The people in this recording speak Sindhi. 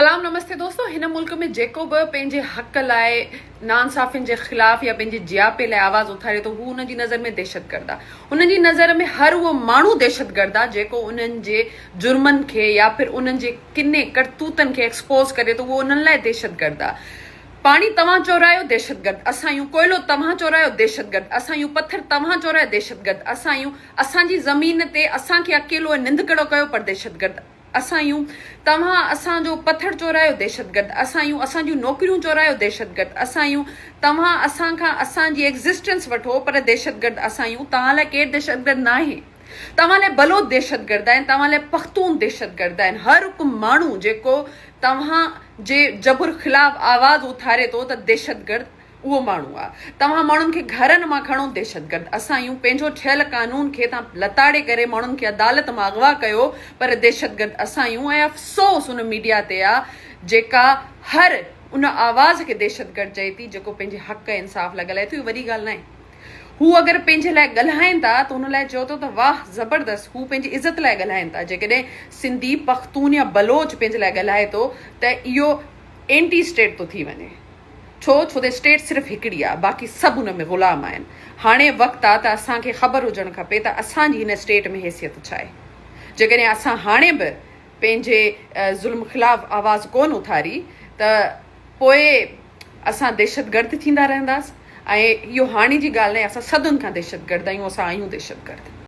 سلام نمستي دوستو هن ملڪ ۾ جيڪو به پنهنجي حق لاء ناانصافين جي خلاف يا پنهنجي جياپي لاء آواز اٿاري ٿو هو انهن جي نظر ۾ دهشتگرد آ انهن جي نظر ۾ هر اهو ماڻهو دهشتگرد آ جيڪو انهن جي جرمن کي يا پھر انهن جي ڪني ڪرتوتن کي ايڪسپوز ڪري ٿو اهو انهن لاء دهشتگرد آ پاڻي توهان چورايو دهشتگرد اسان آهيون ڪوئلو توهان چورايو دهشتگرد اسان آهيون پٿر توهان چورايو دهشتگرد اسان آهيون اسان جي زمين تي اسان کي اڪيلو ۽ ننڌڪڙو ڪيو پر دهشتگرد اسان آهيون، توهان اسان جو پٿر چورايو دهشتگرد اسان آهيون، اسان جون نوڪريون چورايو دهشتگرد اسان آهيون، توهان اسان کان اسان جي ايگزسٽنس وٺو پر دهشتگرد اسان آهيون، توهان لاء ڪير دهشتگرد ناهي، توهان لاء بلوچ دهشتگرد آهن، توهان لاء پختون دهشتگرد آهن، هر هڪ ماڻهو جيڪو توهان جي جبر خلاف آواز اٿاري ٿو ته دهشتگرد اهو ماڻهو آ. توهان ماڻهن کي گهرن مان کڻو دهشتگرد اسان آهيون پنهنجو ٺهيل قانون کي تان لتاڙي ڪري ماڻهن کي عدالت مان اغوا ڪيو پر دهشتگرد اسان آهيون ۽ افسوس ان ميڊيا تي آ جيڪا هر ان آواز کي دهشتگرد چئي ٿي جيڪو پنهنجي حق ۽ انصاف لاء ڳالهائي ٿو اهو وڏي ڳالهه ناهي هو اگر پنهنجي لاء ڳالهائين ٿا ته ان لاء چئو ٿو ته واه زبردست هو پنهنجي عزت لاء ڳالهائين ٿا جيڪڏهن سنڌي پختون يا بلوچ پنهنجي لاء ڳالهائي ٿو ته اهو اينٽي اسٽيٽ ٿو ٿي وڃي. ڇو؟ ڇو ته اسٽيٽ صرف هڪڙي آ، باقي سڀ ان ۾ غلام آهن. هاڻي وقت آ ته اسان کي خبر هجڻ کپي ته اسان جي هن اسٽيٽ ۾ حيثيت ڇا آهي. جيڪڏهن اسان هاڻي به پنهنجي ظلم خلاف آواز ڪونه اٿاري ته پوء اسان دهشتگرد ٿيندا رهنداس ۽ اهو هاڻي جي ڳالهه ناهي اسان صدين کان دهشتگرد آهيون اسان آهيون دهشتگرد.